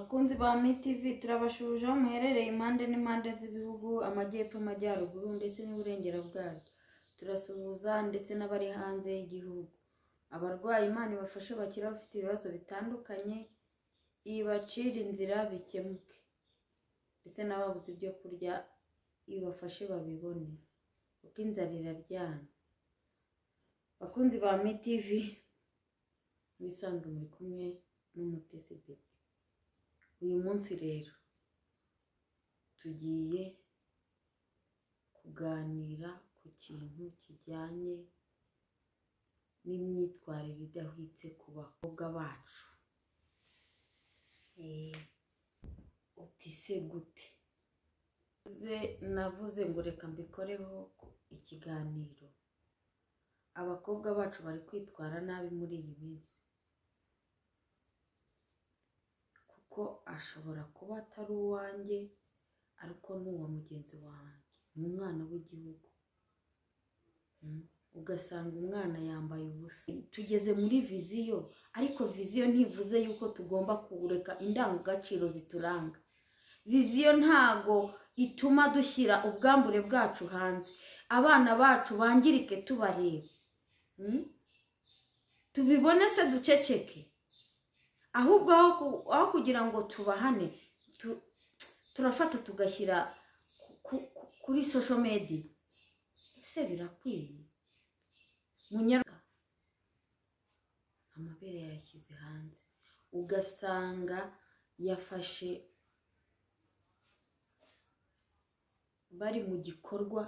Bakunzi ba MTV, turabashuhuje aho muherereye impande n'impande z'ibihugu, amajyepfo, amajyaruguru ndetse n'uburengera bwaryo. Turasuhuza ndetse n'abari hanze y'igihugu. Abarwayi Imana ibafashe bakire, bafite ibibazo bitandukanye ibacire inzira bikemuke, ndetse n'ababuze ibyo kurya ibafashe babibone, kuko inzara iraryana. Bakunzi ba MTV, mwisanzwe muri kumwe n'Umutesi Betty. Uyu munsi rero tugiye kuganira ku kintu kijyanye n'imyitwarire idahwitse ku bakobwa bacu. Uti se gute? Navuze ngo reka mbikoreho ikiganiro. Abakobwa bacu bari kwitwara nabi muri iyi minsi, kuko ashobora kuba atari uwanjye ariko ni uwa mugenzi wanjye, ni umwana w'igihugu. Ugasanga umwana yambaye ubusa. Tugeze muri viziyo, ariko viziyo ntivuze yuko tugomba kureka indangagaciro zituranga. Viziyo ntago ituma dushyira ubwambure bwacu hanze, abana bacu bangirike tubareba, tubibone se duceceke. Ahubwo aho kugira ngo tubahane, turafata tugashyira kuri social media. Ese birakwiye? Amabere yayashyize hanze, ugasanga yafashe bari mu gikorwa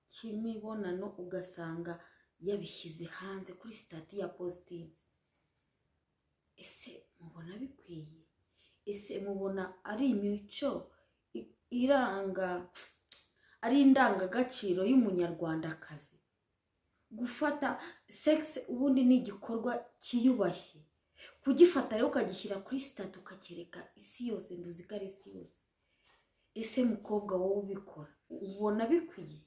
cy'imibonano, ugasanga yabishyize hanze kuri sitati ya positingi. Ese mubona bikwiye? Ese mubona ari imico iranga, ari indangagaciro y'umunyarwandakazi? Gufata sex ubundi ni igikorwa cyiyubashye, kugifata rero ukagishyira kuri sitati ukakereka isi yose, nduzi ko ari isi yose. Ese mukobwa wowe ubikora ubona bikwiye?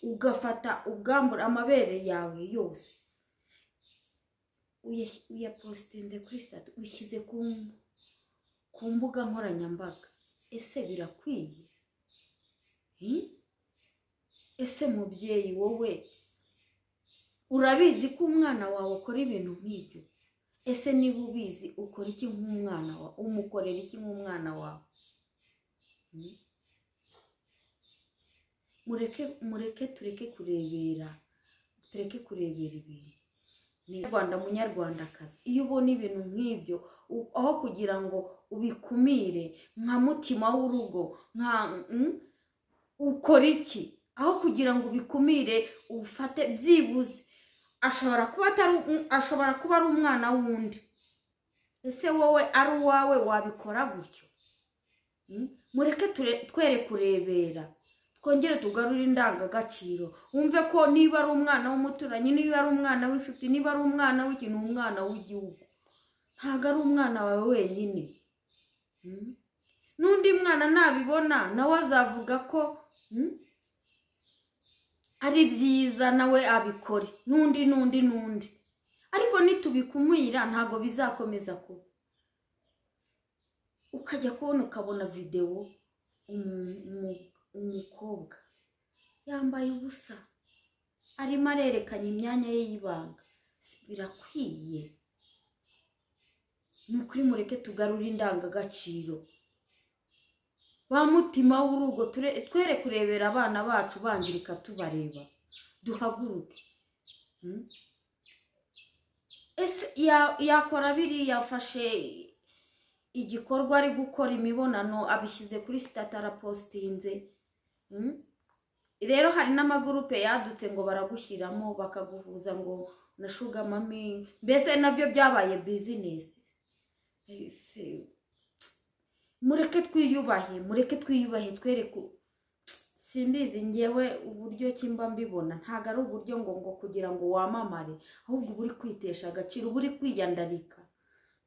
Ugafata ubwambure amabere yawe yose uyapositinze kuri sitati, ushyize ku mbuga nkoranyambaga. Ese birakwiye? Ese mubyeyi wowe urabizi ko umwana wawe ukora ibintu nk'ibyo? Ese niba ubizi ukora iki nk'umwana wawe? Umukorera iki nk'umwana wawe? Mureke tureke kurebera, tureke kurebera ibintu. Ni Rwanda munyarwandakazi, iyo ubona ibintu nk'ibyo, aho kugira ngo ubikumire nka mutima w'urugo, nka ukora iki? Aho kugira ngo ubikumire ufate byibuze, ashobora kuba ari umwana w'undi. Ese wowe ari uwawe wabikora gutyo? Mureke twere kurebera, twongere tugarure indangagaciro. Wumve ko niba ari umwana w'umuturanyi, niba ari umwana w'inshuti, niba ari umwana w'ikintu, umwana w'igihugu, ntabwo ari umwana wawe wenyine. N'undi mwana nabibona nawe azavuga ko ari byiza, nawe abikore, n'undi n'undi n'undi. Ariko nitubikumira ntabwo bizakomeza kuba. Ukajya kubona ukabona videwo umukobwa yambaye ubusa arimo arerekana imyanya ye y'ibanga. Birakwiye? Ni ukuri mureke tugarure indangagaciro. Ba mutima w'urugo, twere kurebera abana bacu bangirika tubareba, duhaguruke. Ese yakora biriya, yafashe igikorwa ari gukora imibonano abishyize kuri sitati arapositinze. Rero hari n'amagurupe yadutse ngo baragushyiramo bakaguhuza ngo na shuga mami, mbese nabyo byabaye bizinesi. Mureke twiyubahe, mureke twiyubahe, twereke. Simbizi ngewe uburyo kimba mbibona, ntabwo ari uburyo ngo kugira ngo wamamare, ahubwo uba uri kwitesha agaciro, uba uri kwiyandarika.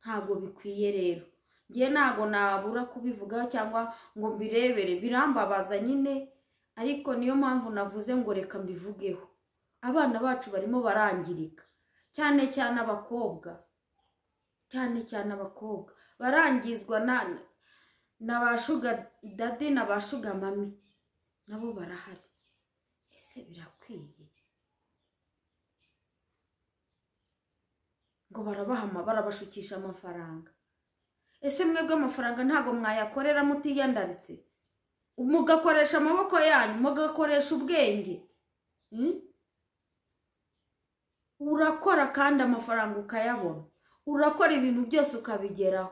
Ntabwo bikwiye rero. Ngiye ntabwo nabura kubivugaho cyangwa ngo mbirebere, birambabaza nyine, ariko niyo mpamvu navuze ngo reka mbivugeho. Abana bacu barimo barangirika, cyane cyane abakobwa, cyane cyane abakobwa. barangizwa na ba sugar daddy na ba sugar mummy, nabo barahari. Ese birakwiye ngo barabahama barabashukisha amafaranga? Ese mwebwe amafaranga ntago mwayakorera mutiyandaritse, mugakoresha amaboko yanyu, mugakoresha ubwenge? Urakora kandi amafaranga ukayabona, urakora ibintu byose ukabigeraho,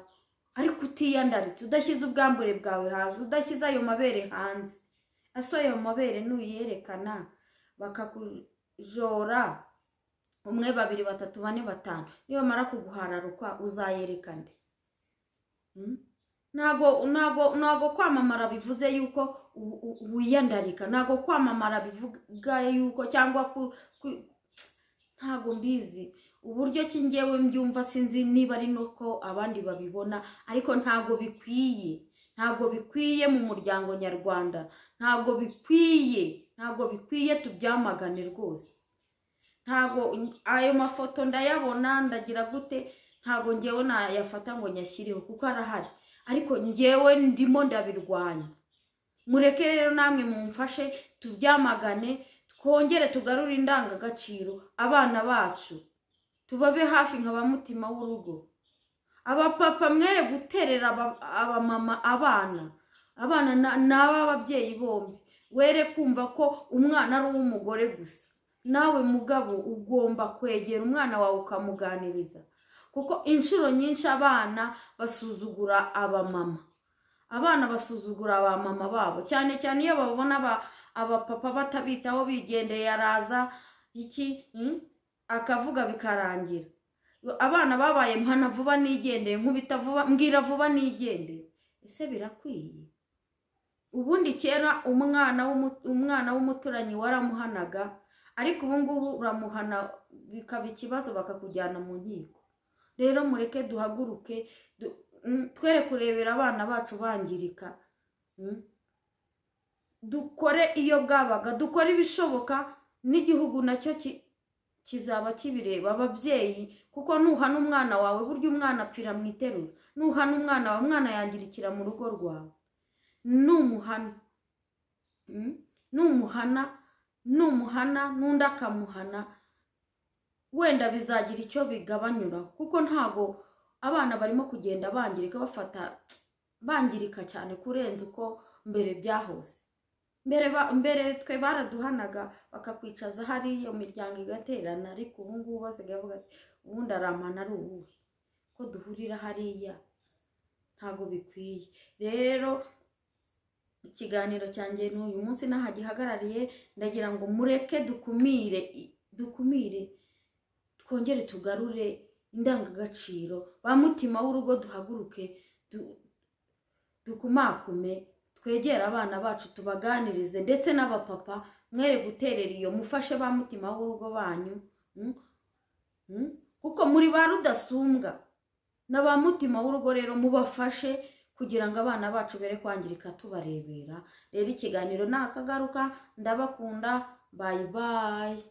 ariko utiyandaritse, udashyize ubwambure bwawe hanze, udashyize ayo mabere hanze. Ese ayo mabere nuyerekana bakakujora 1, 2, 3, 4, 5, nibamara kuguhararukwa uzayerekane? Ntago kwamamara bivuze yuko wiyandarika, ntago kwamamara bivuga yuko cyangwa ntago mbizi uburyo kingewe mbyumva, sinzi niba ari nuko abandi babibona, ariko ntago bikwiye, ntago bikwiye mu muryango nyarwanda, ntago bikwiye, ntago bikwiye, tubyamagane rwose. Ntago ayo mafoto ndayabona ndagira gute, ntago ngewe nayafata ngo nyashyireho kuko arahari, ariko ngewe ndimo ndabirwanya. Mureke rero namwe mumfashe tubyamagane, twongere tugarure indangagaciro, abana bacu tubabe hafi nka ba mutima w'urugo. Abapapa mwere guterera abamama abana, abana n'ababyeyi bombi, were kumva ko umwana ari uw'umugore gusa. Nawe mugabo ugomba kwegera umwana wawe ukamuganiriza, kuko inshuro nyinshi abana basuzugura abamama, abana basuzugura abamama babo, cyane cyane iyo babona abapapa batabitaho bigendeye, araza iki akavuga bikarangira. Abana babaye mpana vuba nigendeye, nkubita vuba, mbwira vuba nigendeye. Ese birakwiye? Ubundi kera umwana w'umuturanyi waramuhanaga, ariko ubu ngubu uramuhana bikaba ikibazo bakakujyana mu nkiko. Rero mureke duhaguruke, twere kurebera abana bacu bangirika, dukore iyo bwabaga, dukore ibishoboka, n'igihugu nacyo kizaba kibireba ababyeyi, kuko nuhana umwana wawe, burya umwana apfira mu iterura, nuhana umwana wawe, umwana yangirikira mu rugo rwawe. Numuhana numuhana numuhana n'undi akamuhana, wenda bizagira icyo bigabanyura, kuko ntago abana barimo kugenda bangirika, bafata bangirika cyane kurenza uko mbere byahoze. Mbere twe baraduhanaga bakakwicaza hariya miryango igaterana, ariko ubu ngubu basigaye bavuga ati ubundi aramana ari uwuhe ko duhurira hariya, ntago bikwiye. Rero ikiganiro cyanjye n'uyu munsi naha gihagarariye, ndagira ngo mureke dukumire twongere tugarure indangagaciro, ba mutima w'urugo duhaguruke, dukumakume, twegere abana bacu tubaganirize, ndetse n'abapapa mwere guterera iyo, mufashe ba mutima w'urugo banyu, kuko muri ba rudasumbwa na ba mutima w'urugo. Rero mubafashe kugira ngo abana bacu bere kwangirika tubarebera. Rero ikiganiro nakagaruka, ndabakunda, bye bye.